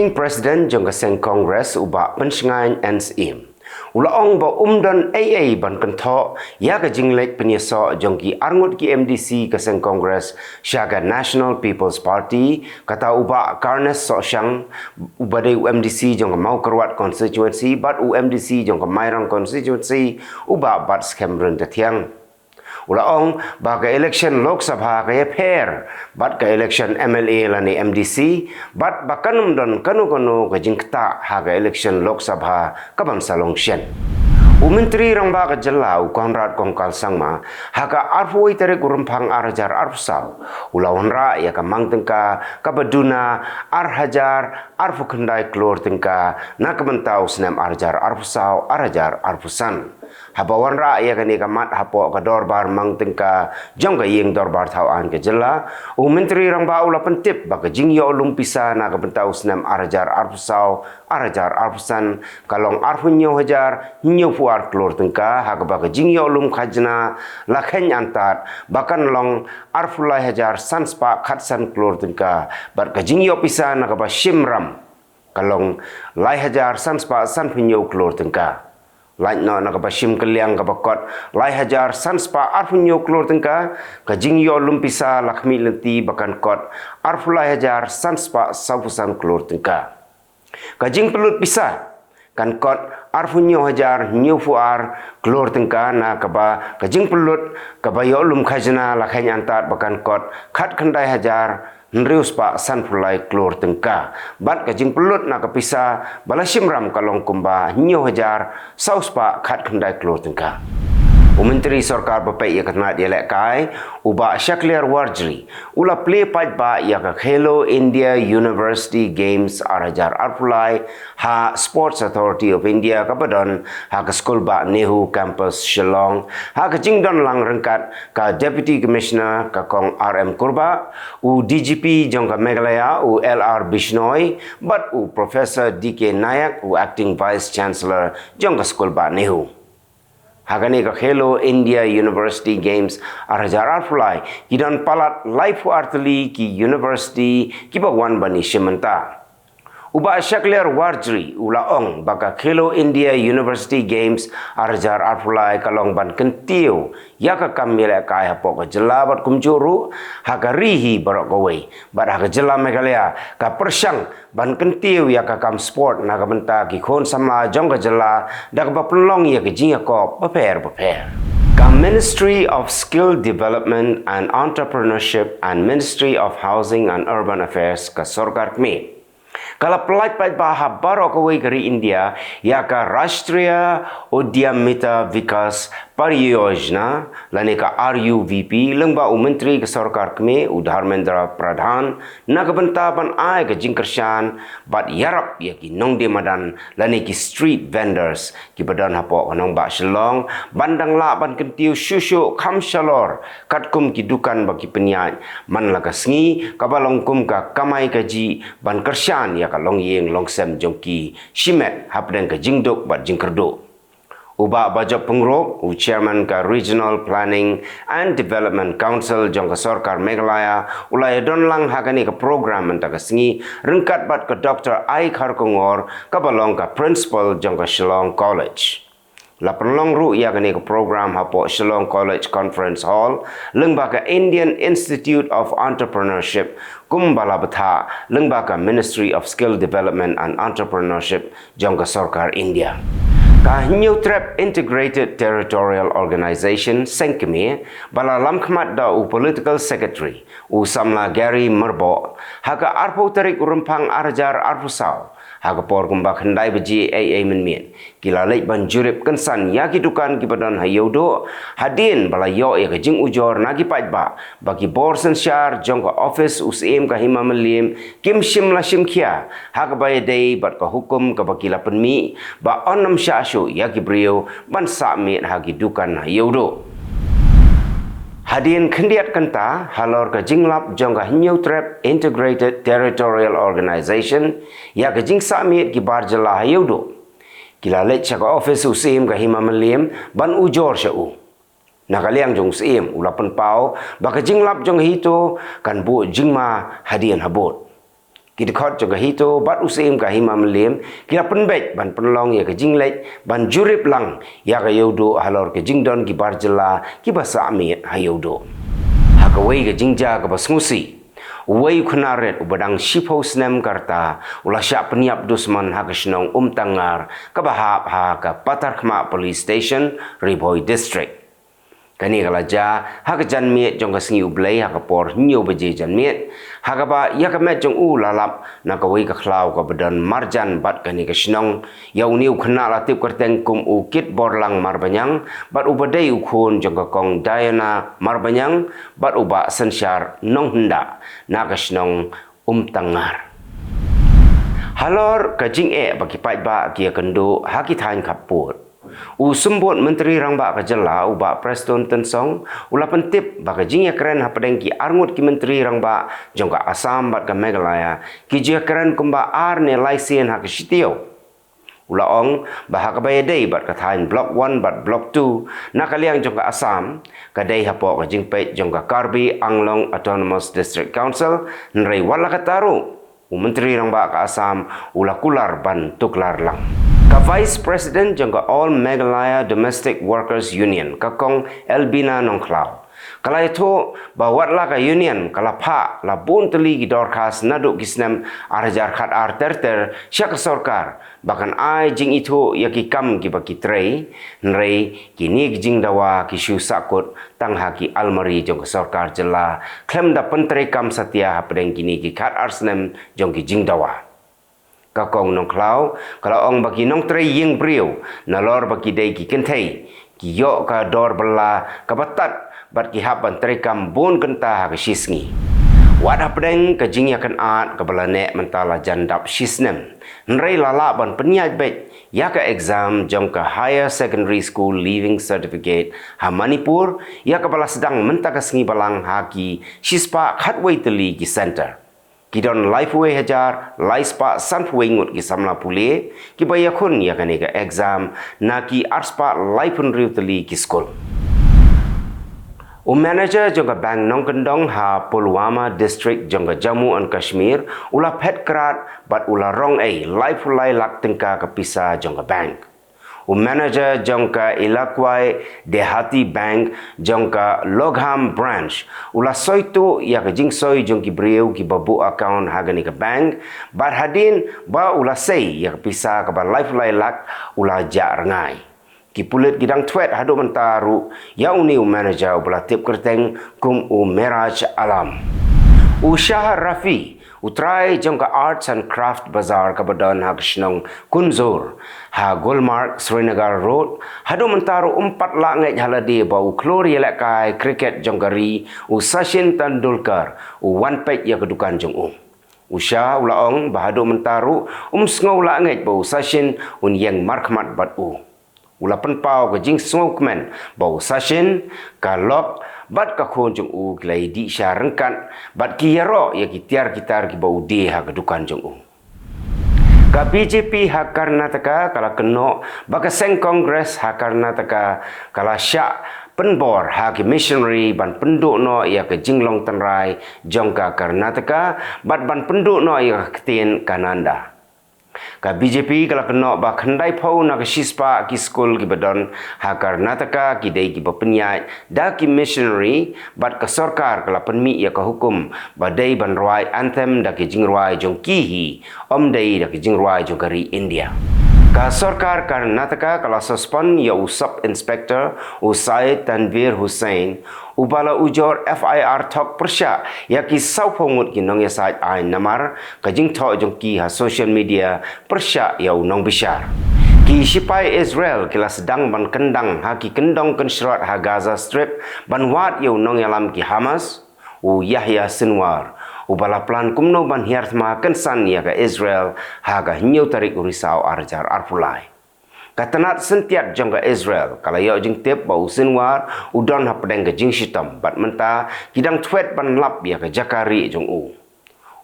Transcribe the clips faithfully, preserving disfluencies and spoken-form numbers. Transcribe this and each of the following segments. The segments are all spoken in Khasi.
President jong ka seng Congress u Bah Pynshngaiñ N Syiem u la ong ba um don ei ei ban kynthoh ïa ka jingleit pynïasoh jong ki arngut ki M D C ka seng Congress sha ka National People's Party, kata u Bah Carnes Sohshang, uba dei u M D C jong ka Mawkyrwat constituency bad u M D C jong ka Mairang constituency, u Bah Batskhem Ryntathiang. U la ong ba ka election Lok Sabha ka ïapher bad ka election M L A lane M D C, bad ba kan ym don kano kano ka jingktah ha ka election Lok Sabha ka ban sa long shen. U Myntri Rangbah ka jylla u Conrad Kongkal Sangma, ha ka arphew tarik u Rymphang ar hajar arphew saw, u la wanrah ïa ka mang tyngka kaba duna ar hajar arphew khyndai klur tyngka na ka bynta u snem ar hajar arphew saw ar hajar arphew san. Haba wanrah ïa kane ka mat hapoh ka dorbar mang tyngka jong ka ïing dorbar thaw aiñ ka jylla, u Myntri Rangbah u la pyntip ba ka jingïoh lum pisa na ka bynta u snem ar hajar arphew saw ar hajar arphew san ka long arphew hynñiew hajar hynñiewphew ar klur tyngka, ha kaba ka jingïoh lum khajna la kheiñ antad ba kan long arphew lai hajar san spah khatsan klur tyngka, bad ka jingïoh pisa na kaba shim ram ka long lai hajar san spah sanphew hynñiew klur tyngka. Lait noh na kaba shim kylliang kaba kot lai hajar san spah arphew hynñiew klur tyngka, ka jingïoh lum pisa la khmih lynti ba kan kot arphew lai hajar san spah sawphew san klur tyngka. Ka jingpynlut pisa kan kot arphew hynñiew hajar hynñiewphew ar klur tyngka, na kaba ka jingpynlut kaba ïoh lum khajna la kheiñ antad ba kan kot khatkhyndai hajar hynriew spah sanphew lai klur tyngka. Bad ka jingpynlut na ka pisa ba la shim ram ka long kumba hynñiew hajar saw spah khatkhyndai klur tyngka. U Myntri Sorkar ba peit ïa ka tnat ïalehkai, u Bah Shakliar Warjri, u la plie paidbah ïa ka Khelo India University Games ar hajar arphew lai ha Sports Authority of India kaba don ha ka Skulbah Nehu Campus Shillong, ha ka jingdon lang ryngkat ka Deputy Commissioner ka Kong R M Kurbah, u D G P jong ka Meghalaya u L R Bishnoi, bad u Professor D K Nayak, u Acting Vice Chancellor jong ka Skulbah Nehu. Ha kane ka Khelo India University Games ar hajar arphew lai, ki don palat laiphew ar tylli ki university kiba wan ban ïashim bynta. U Bah Shakliar Warjri u la ong ba ka Khelo India University Games ar hajar arphew lai ka long ban kyntiew ïa ka kam ïalehkai hapoh ka jylla bad kumjuh ruh ha ka ri hi baroh kawei. Bad ha ka jylla Meghalaya ka pyrshang ban kyntiew ïa ka kam sport na ka bynta ki khun samla jong ka jylla da kaba pynlong ïa ka jingïakop bapher bapher. Ka Ministry of Skill Development and Entrepreneurship and Ministry of Housing and Urban Affairs ka Sorkar Kmie ka la pyllait paidbah ha baroh kawei ka ri India ïa ka Rashtriya Udyamita Vikas Pariyojana lane ka R U V P, lyngba u Myntri ka Sorkar Kmie u Dharmendra Pradhan, na ka bynta ban ai ka jingkyrshan bad ïarap ïa ki nongdie madan lane ki street vendors kiba don hapoh ka nongbah Shillong ban dang lah ban kyntiew shuh shuh kham shalor katkum ki dukan ba ki pynïaid man la ka sngi, kaba long kum ka kamai kajih ban kyrshan ïa ka longïing longsem jong ki shimet hapdeng ka jingduk bad jingkyrduh. U Bah Bajop Pyngrope, u Chairman ka Regional Planning and Development Council jong ka Sorkar Meghalaya, u la ïadon lang ha kane ka program mynta ka sngi ryngkat bad ka Doctor I Kharkongor, kaba long ka Principal jong ka Shillong College. La pynlong ruh ïa kane ka program hapoh Shillong College Conference Hall lyngba ka Indian Institute of Entrepreneurship, kumba la bthah lyngba ka Ministry of Skill Development and Entrepreneurship jong ka Sorkar India. Ka Hynñiewtrep Integrated Territorial Organization, seng kmie, ba la lamkhmat da u Political Secretary, u samla Gary Myrboh, ha ka arphew tarik u Rymphang ar hajar arphew saw, ha ka por kumba khyndai baje ei ei mynmiet, ki la leit ban jurip kynsan ïa ki dukan kiba don ha Ïewduh, hadien ba la ïoh ïa ka jingujor na ki paidbah ba ki bor synshar jong ka ophis u Syiem ka Hima Mylliem kim shym la shim khia, ha kaba ïadei bad ka hukum kaba ki la pynmih ba yn ym shah shuh ïa ki briew ban sah miet ha ki dukan ha Ïewduh. Hadien khyndiat kynta halor ka jinglap jong ka Hynñiewtrep Integrated Territorial Organization ïa ka jingsah miet ki bar jylla ha Ïewduh, ki la leit sha ka ophis u Syiem ka Hima Mylliem ban ujor sha u. Na ka liang jong u Syiem, u la pynpaw ba ka jinglap jong HITO kan buh jingma hadien habud. Ki dkhot jong ka HITO bad u Syiem ka Hima Mylliem ki la pynbeit ban pynlong ïa ka jingleit ban jurip lang ïa ka Ïewduh halor ka jingdon ki bar jylla kiba sah miet ha Ïewduh. Ha kawei ka jingjia kaba sngewsih, uwei u khynnah rit uba dang shiphew snem ka rta u la shah pynïap dusmon ha ka shnong Umtangar kaba hap ha ka Patharkhmah Police Station, Ri Bhoi District. Kane ka la jia ha ka janmiet jong ka sngi U Blei ha ka por hynñiew baje janmiet, ha kaba ïa ka met jong u la lap na kawei ka khlaw kaba don marjan bad kane ka shnong. Ïa une u khynnah la tip kyrteng kum u Kitborlang Marbaniang bad uba dei u khun jong ka Kong Diana Marbaniang bad u Bah Synshar Nonghynda na ka shnong Umtangar. Halor ka jingeh ba ki paidbah ki ïakynduh ha ki thaiñ khappud, u Symbud Myntri Rangbah ka jylla u Bah Prestone Tynsong u la pyntip ba ka jingïakren hapdeng ki arngut ki Myntri Rangbah jong ka Assam bad ka Meghalaya ki ju ïakren kumba ar ne lai sien ha ka shi taïew. U la ong ba ha kaba ïadei bad ka thaiñ Block One bad Block Two na ka liang jong ka Assam, ka dei hapoh ka jingpeit jong ka Karbi Anglong Autonomous District Council, hynrei wat la katta ruh u Myntri Rangbah ka Assam u la kular ban tuklar lang. Ka Vice President jong ka All Meghalaya Domestic Workers Union, ka Kong Elbina Nongkhlaw, ka la ïathuh ba wat la ka Union ka la phah la bun tylli ki dorkhas naduh ki snem ar hajar khatar ter ter sha ka sorkar ba kan ai jingithuh ïa ki kam kiba ki trei, hynrei kine ki jingdawa ki shu sahkut tang ha ki almari jong ka sorkar jylla khlem da pyntreikam satia hapdeng kine ki khatar snem jong ki jingdawa. Ka Kong Nongkhlaw ka la ong ba ki nongtrei ïing briew nalor ba ki dei ki kynthei ki ïoh ka dor bylla kaba tad bad ki hap ban treikam bun kynta ha ka shi sngi. Wat hapdeng ka jingïakynad kaba la neh mynta la jan dap shi snem, hynrei la lah ban pynïaid beit ïa ka exam jong ka Higher Secondary School Leaving Certificate ha Manipur, ïa kaba la sdang mynta ka sngi Balang ha ki shispah khatwei tylli ki center. Ki don laiphew wei hajar lai spah sanphew wei ngut ki samla pule kiba ïakhun ïa kane ka exam na ki arspah laiphew hynriew tylli ki skul. U manager jong ka bank nongkyndong ha Pulwama district jong ka Jammu and Kashmir u la phet krad bad u la rong ei laiphew lai lak tyngka ka pisa jong ka bank. U manager jong ka Ellaquai Dehati Bank jong ka Lougaon Branch u la soi tuh ïa ka jingsoi jong ki briew kiba buh account ha kane ka bank, bad hadien ba u la sei ïa ka pisa kaba laiphew lai lak u la jah rngai. Ki pulit ki dang thwet haduh mynta ruh ïa une u manager uba la tip kyrteng kum u Miraj Alam. U Shah Rafi, u trai jong ka Arts and Craft Bazaar kaba don ha ka shnong Kunzur ha Gulmarg, Srinagar Road, haduh mynta ruh um pat lah ngeit ha lade ba u khlur ïalehkai cricket jong ka ri u Sachin Tendulkar u wan peit ïa ka dukan jong u. U Shah u la ong ba haduh mynta ruh um sngew lah ngeit ba u Sachin un ïeng markhmat bad u. U la pynpaw ka jingsngewkmen ba u Sachin, ka lok bad ka khun jong u ki la ïadih sha ryngkat bad ki ïaroh ïa ki tiar ki tar kiba u die ha ka dukan jong u. Ka B J P ha Karnataka ka la kynnoh ba ka seng Congress ha Karnataka ka la shah pynbor ha ki missionary ban pynduh noh ïa ka jinglong tynrai jong ka Karnataka bad ban pynduh noh ïa ka ktien Kannada. Ka B J P ka la kynnoh ba khyndaiphew na ka shispah ki skul kiba don ha Karnataka ki dei kiba pynïaid da ki missionary, bad ka sorkar ka la pynmih ïa ka hukum ba dei ban rwai anthem da ki jingrwai jong ki hi, ym dei da ki jingrwai jong ka ri India. Ka sorkar Karnataka ka la suspend ïa u Sub Inspector u Syed Tanveer Hussain, uba la ujor F I R thok pyrshah ïa ki sawphew ngut ki nongïasaid aiñ namar ka jingthoh jong ki ha social media pyrshah ïa u nongbishar. Ki shipai Israel ki la sdang ban kyndang ha ki kyndong kynshrot ha Gaza Strip ban wad ïa u nongïalam ki Hamas, u Yahya Sinwar, uba la plan kumno ban hiar thma kynsan ïa ka Israel ha ka hynñiew tarik u Risaw ar hajar arphew lai. Ka tnat syntiat jong ka Israel ka la ïoh jingtip ba u Sinwar u don hapdeng ka jingshitom bad mynta ki dang thwet ban lap ïa ka jaka rieh jong u.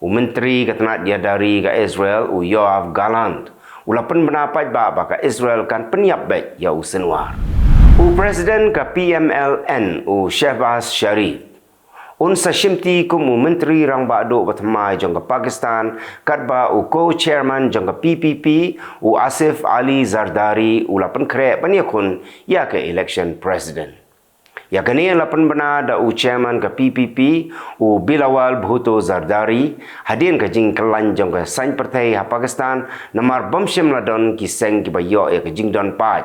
U Myntri ka tnat ïada ri ka Israel u Yoav Gallant u la pynbna paidbah ba ka Israel kan pynïap beit ïa u Sinwar. U President ka P M L N u Shehbaz Sharif Un sa shimti kum u Myntri Rangbah Duh ba thymmai jong ka Pakistan, katba u co-chairman jong ka P P P, u Asif Ali Zardari, u la pynkhreh ban ïakhun ïa ka election president. Ïa kane la pynbna da u chairman ka P P P, u Bilawal Bhutto Zardari, hadien ka jingkylla jong ka saiñ pyrthei ha Pakistan, namar bym shym la don ki seng kiba ïoh ïa ka jingdon paid.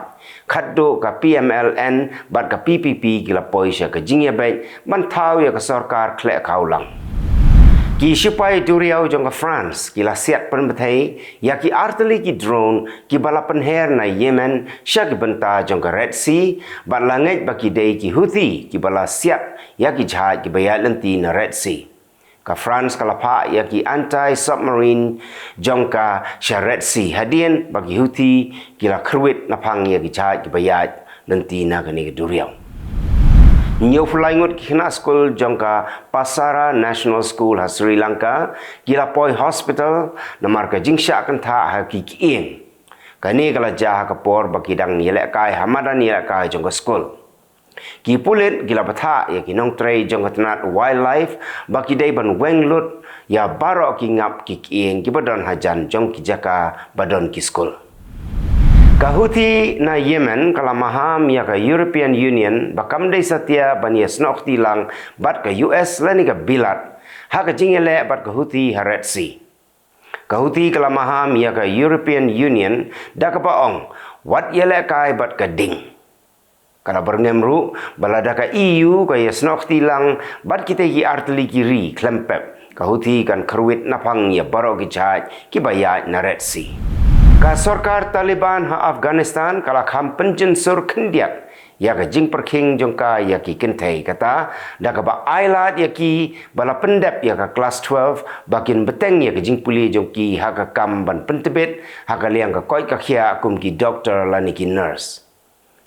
Khatduh ka P M L N bad ka P P P ki la poi sha ka jingïabeit ban thaw ïa ka sorkar khleh khawlang. Ki shipai duriaw jong ka France ki la siat pynbthei ïa ki artylli ki drone kiba la pynher na Yemen sha ki bynta jong ka Red Sea, bad la ngeit ba ki dei ki Houthi kiba la siat ïa ki jahaj kiba ïaid lynti na Red Sea. Ka France ka la phah ïa ki anti-submarine jong ka sha Red Sea hadien ba ki Houthi ki la kyrwit naphang ïa ki jahaj kiba ïaid lynti na kane ka duriaw. Hynñiewphew lai ngut ki khynnah skul jong ka Pasara National School ha Sri Lanka ki la poi hospital namar ka jingshah kynthah ha ki kyieng. Kane ka la jia ha ka por ba ki dang ïalehkai ha madan ïalehkai jong ka skul. Ki pulit ki la bthah ïa ki nongtrei jong ka tnat wildlife ba ki dei ban weng lut ïa baroh ki ngap ki kyieng kiba don hajan jong ki jaka ba don ki skul. Ka Houthi na Yemen ka la maham ïa ka European Union ba kam dei satia ban ïasnoh kti lang bad ka U S lane ka Bilat ha ka jingïaleh bad ka Houthi ha Red Sea. Ka Houthi ka la maham ïa ka European Union da kaba ong, wat ïalehkai bad ka ding. Ka la byrngem ruh ba lada ka E U ka ïasnoh kti lang bad kitei ki artylli ki ri khlem pep, ka Houthi kan kyrwit naphang ïa baroh ki jahaj kiba ïaid na Red Sea. Ka sorkar Taliban ha Afghanistan ka la kham pynjynsur khyndiat ïa ka jingpyrkhing jong ka ïa ki kynthei, kata da kaba ailad ïa ki ba la pyndep ïa ka klas twelve ba kin bteng ïa ka jingpule jong ki ha ka kam ban pyntbit ha ka liang ka koit ka khiah kum ki doktor lane ki nurse.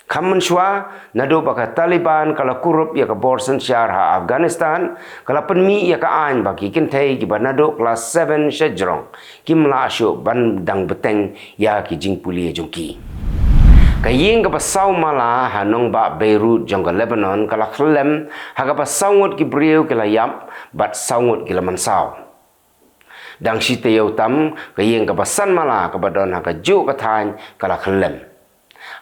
Kham mynshuwa, naduh ba ka Taliban ka la kurup ïa ka bor synshar ha Afghanistan, ka la pynmih ïa ka aiñ ba ki kynthei kiba naduh klas seven sha jrong kim lah shuh ban dang bteng ïa ki jingpule jong ki. Ka ïing kaba saw mala ha nongbah Beirut jong ka Lebanon ka la khyllem, ha kaba saw ngut ki briew ki la ïap bad saw ngut ki la mynsaw. Dang shi taïew tam, ka ïing kaba san mala kaba don ha kajuh ka thaiñ ka la khyllem.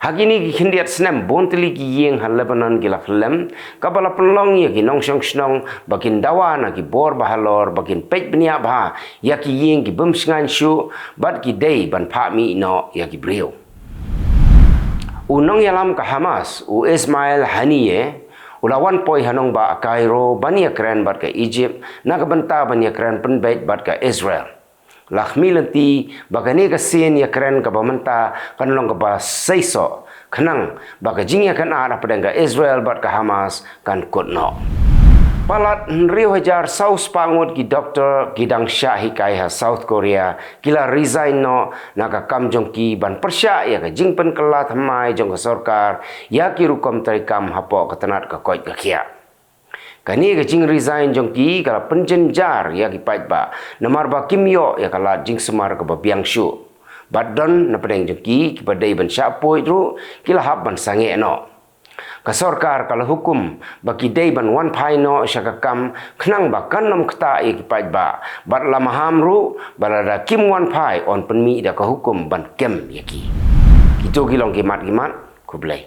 Ha kine ki khyndiat snem, bun tylli ki ïing ha Lebanon ki la khyllem, kaba la pynlong ïa ki nongshong shnong ba kin dawa na ki bor ba halor ba kin peit bniah bha ïa ki ïing ki bym shngaiñ shuh bad ki dei ban phah mih noh ïa ki briew. U nongïalam ka Hamas, u Ismail Haniyeh, u la wan poi ha nongbah Cairo ban ïakren bad ka Egypt na ka bynta ban ïakren pynbeit bad ka Israel. La khmih lynti ba kane ka sien ïakren kaba mynta kan long kaba seisoh, khnang ba ka jingïakynad hapdeng ka Israel bad ka Hamas kan kut noh. Palat hynriew hajar saw spah ngut ki doktor ki dang shah hikai ha South Korea ki la resign noh na ka kam jong ki ban pyrshah ïa ka jingpynkylla thymmai jong ka sorkar ïa ki rukom treikam hapoh ka tnat ka koit ka khiah. Kane ka jingresign jong ki ka la pynjynjar ïa ki paidbah namar ba kim ïoh ïa ka lad jingsumar kaba biang shuh. Bad don na pdeng jong ki kiba dei ban shah puid ruh ki la hap ban sangeh noh. Ka sorkar ka la hukum ba ki dei ban wan phai noh sha ka kam khnang ba kan ym ktah ïa ki paidbah, bad la maham ruh ba lada kim wan phai yn pynmih da ka hukum ban kem ïa ki. Kito ki long ki mat ki mat. Khublei.